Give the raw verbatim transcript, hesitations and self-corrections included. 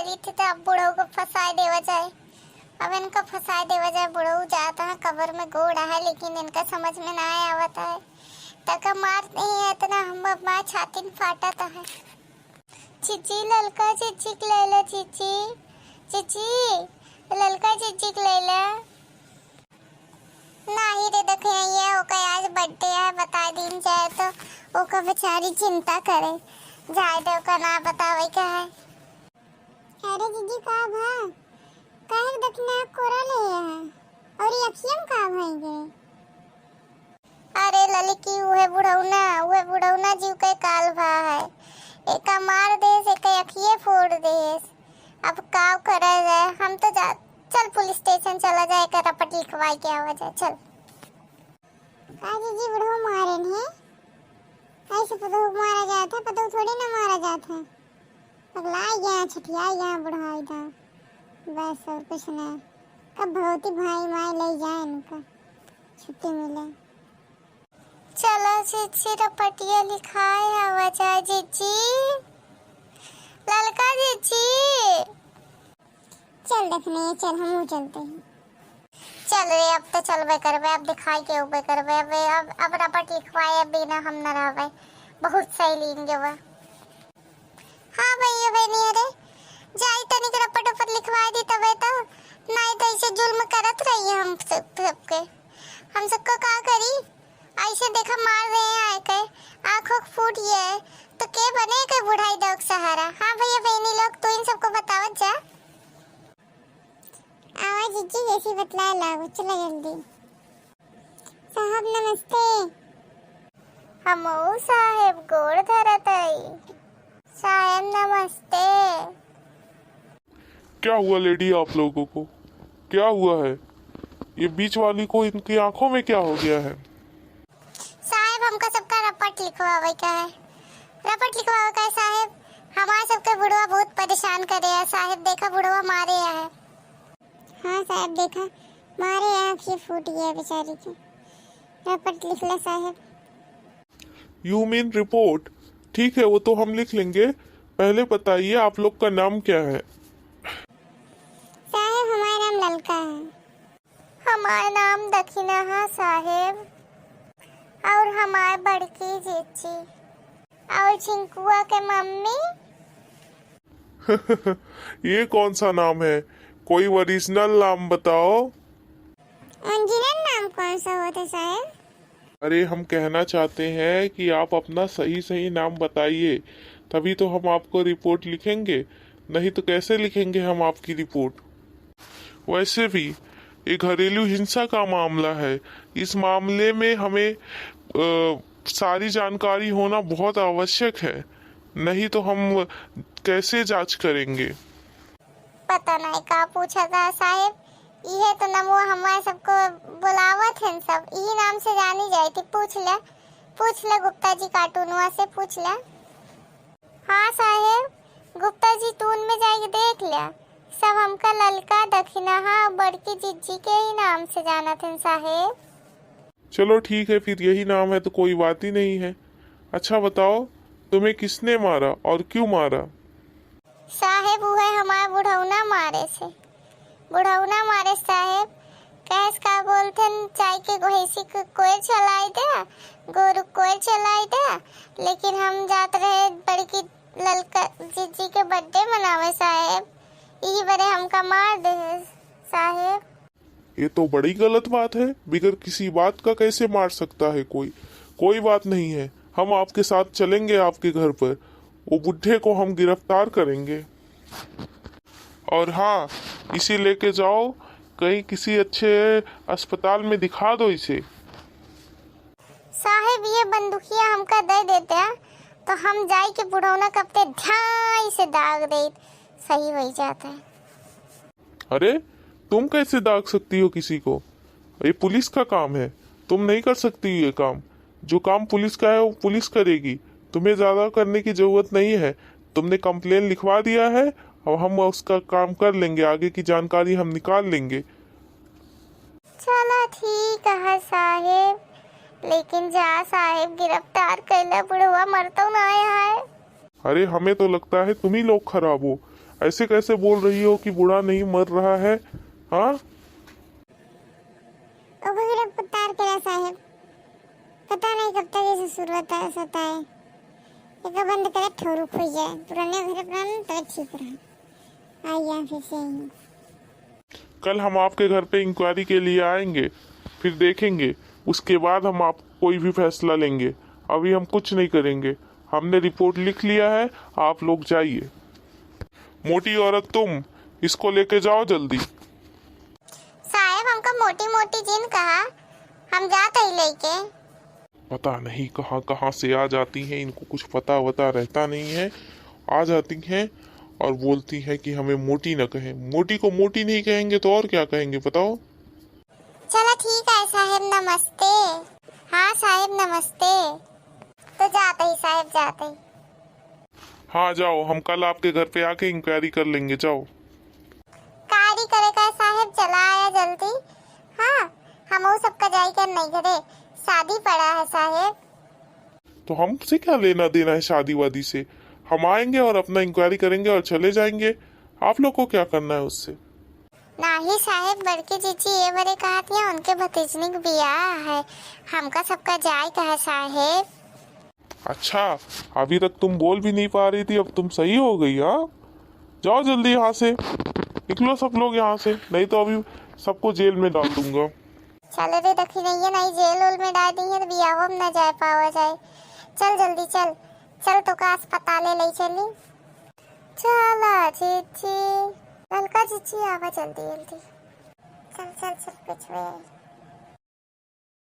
रीत तो अब बुढ़ऊ को फंसाए देवा जाए। अब इनका फंसाए देवा जाए। बुढ़ऊ जात है कबर में गोड़ है, लेकिन इनका समझ में ना आवत है। तका मार नहीं है इतना, हम अब मार छातिन फाटत है। जीजी, ललका जीजी के ले ले जीजी। जीजी, ललका जीजी के ले ले। नाही रे, देखे ये ओकर आज birthday है, बता दीन जाए तो ओकर बेचारी चिंता करे। जाए दे, ओकर ना बतावे के है। अरे जीजी, का भा? काहे के दखिना कोरा ले है? और ये अखियम का भई गए? अरे ललकी, उहे बुढ़ौना, उहे बुढ़ौना जीव के काल भा है। एका मार देस, एका अखिए फोड़ देस। अब का करा जाए? हम तो जा, चल पुलिस स्टेशन चला जाए, एका रपट लिखवाए के आवा जाए, चल। का जीजी, बुढ़ऊ मारे नहीं? ऐसे पतोह मारा जात है? पतोह थोड़ी ना मारा जात है। पगला गया, छठिया गया बुढ़ाई दा। बस और कुछ ना। कब भगवती भाई माई ले जाए इनका, छुट्टी मिले। चला जीजी, रपटिया लिखाए आवा जाए जीजी। ललका जीजी। चल दखिना, चल, हमहू चलते हैं। चल रे, अब तो चलबे करबे, अब दिखाई के उबे करबे, अब, अब, अब रपट लिखवाए बिना हम न रहबे। बहुत सही लीन गवा। हाँ भैया बहनी, अरे जाई तनिक रपट उपट लिखवाए दी तबे तो, नहीं तो ऐसे जुल्म करत रही हम सब, सबके। हम सबको का करी, ऐसे देखा मार रहे हैं आए के, आँखों के फूट गया है, तो के बने के बुढ़ाई दौक सहारा। हाँ भैया बहनी लोग, तू इन सबको बतावत जा। आवा जीजी, जैसी बतलाए लागो, चला जल्दी। साहब नमस्ते। हमऊ साहेब गोड़ धरत हई। साहेब नमस्ते। क्या हुआ लेडी आप लोगों को? क्या हुआ है? ये बीच वाली को, इनकी आंखों में क्या हो गया है? साहेब, हमका सबका रपट लिखवावे का है। रपट लिखवावे का है साहेब। हमारे सबके बुढ़वा बहुत परेशान करे है साहेब। देखा बुढ़वा मारे है। हाँ साहेब, देखा मारे है, आँखें फूट गया बेचारी के। रपट लिख ला साहेब। You mean report? ठीक है, वो तो हम लिख लेंगे। पहले बताइए, आप लोग का नाम क्या है? साहेब, हमारा नाम ललका है। हमार नाम दखिना है साहेब, और हमार बड़की जीजी, और झिंकुआ के मम्मी। ये कौन सा नाम है? कोई ओरिजिनल नाम बताओ। ओरिजिनल नाम कौन सा होता साहेब? अरे, हम कहना चाहते हैं कि आप अपना सही सही नाम बताइए, तभी तो हम आपको रिपोर्ट लिखेंगे, नहीं तो कैसे लिखेंगे हम आपकी रिपोर्ट? वैसे भी ये घरेलू हिंसा का मामला है, इस मामले में हमें, अ, सारी जानकारी होना बहुत आवश्यक है, नहीं तो हम कैसे जांच करेंगे? पता नहीं का पूछा था साहेब, इहे तो नमुआ हमारे सबको बुलावत हैं सब, इही नाम से जानी जाए थी। पूछ ले, पूछ ले गुप्ता जी कार्टूनवा से पूछ ले। हाँ साहेब, गुप्ता जी तू उनमें जाके देख ले, सब हमका ललका दखिनहा बड़की जिज्जी के ही नाम से जानत हैं साहेब। चलो ठीक है, फिर यही नाम है तो कोई बात ही नहीं है। अच्छा बताओ, तुम्हें किसने मारा और क्यों मारा? साहेब, उहे हमार बुढ़ौना मारे से। बुढ़ौना मारे साहेब, कहेस का बोलथन, जाई के भैंसी के कोयर चलाई दे, गोरू कोयर चलाई दे, लेकिन हम जात रहे बड़की ललका जिज्जी के बर्थडे मनावे साहेब, इही बरे हमका मार दे साहेब। ये तो बड़ी गलत बात है, बिगर किसी बात का कैसे मार सकता है कोई? कोई बात नहीं है, हम आपके साथ चलेंगे आपके घर पर, वो बुढ़े को हम गिरफ्तार करेंगे। और हाँ, इसे लेके जाओ कहीं किसी अच्छे अस्पताल में दिखा दो इसे। साहेब, ये बंदूकिया हमका दे देते हैं, तो हम जाई के बुढ़ौना कपते ध्यान से दाग देत, सही हो जाता है। अरे, तुम कैसे दाग सकती हो किसी को? ये पुलिस का काम है, तुम नहीं कर सकती ये काम। जो काम पुलिस का है, वो पुलिस करेगी, तुम्हें ज़्यादा करने की ज़रूरत नहीं है। तुमने कंप्लेन लिखवा दिया है, अब हम उसका काम कर लेंगे, आगे की जानकारी हम निकाल लेंगे। चला ठीक है साहेब, लेकिन जा साहेब, गिरफ्तार कैला, बुढ़वा मरतो ना है। अरे, हमें तो लगता है तुम ही लोग खराब हो। ऐसे कैसे बोल रही हो कि बूढ़ा नहीं मर रहा है? हाँ, ओ बगैरह पुतार केरा साहेब, पता नहीं कब तक ये ससुर बता सताए। एक बंद करे, ठोरू खुल जाए, पुराने घर अपना ना तब ठीक रहा। आइए फिर से यहीं। कल हम आपके घर पे इंक्वायरी के लिए आएंगे, फिर देखेंगे, उसके बाद हम आप कोई भी फैसला लेंगे। अभी हम कुछ नहीं करेंगे, हमने रिपोर्ट लिख लिया है, आप लोग जाइए। मोटी औरत तुम, इसको लेके जाओ जल्दी। साहेब, हमका मोटी मोटी जिन कहा, हम जात ही लेके। पता नहीं कहाँ कहाँ से आ जाती हैं, इनको कुछ पता वता रहता नहीं है। आ जाती हैं और बोलती हैं कि हमें मोटी ना कहें। मोटी को मोटी नहीं कहेंगे तो और क्या कहेंगे, बताओ? चला ठीक है साहेब, नमस्ते। हाँ साहेब, नमस्ते। तो जात ही साहेब, जात ही। हाँ, जाओ, हम कल आपके घर पे आके इंक्वायरी कर लेंगे। जाओ। कारी करे का साहेब, चला आया जल्दी। हाँ, हम वो सबका जाई कर नहीं घरे, शादी पड़ा है साहेब। तो हमसे क्या लेना देना है शादी वादी से? हम आएंगे और अपना इंक्वायरी करेंगे और चले जाएंगे। आप लोग को क्या करना है उससे? नाही साहेब, बड़की जीजी ये बरे कहत है, उनके भतीजनी के बियाह है, हमका सबका जाए का है साहेब। अच्छा, अभी तक तुम बोल भी नहीं पा रही थी, अब तुम सही हो गई, हाँ? जाओ जल्दी यहाँ से, निकलो सब लोग यहाँ से, नहीं तो अभी सबको जेल में डाल दूंगा। चल रे दखिनैया, नहीं जेल उल में डाल दी है तो बियाहो में ना जाए पावा जाए। चल जल्दी चल, चल तो का अस्पताले ले चली। चला जीजी, ललका जीजी आवा जल्दी जल्दी। चल चल चल पिछवे।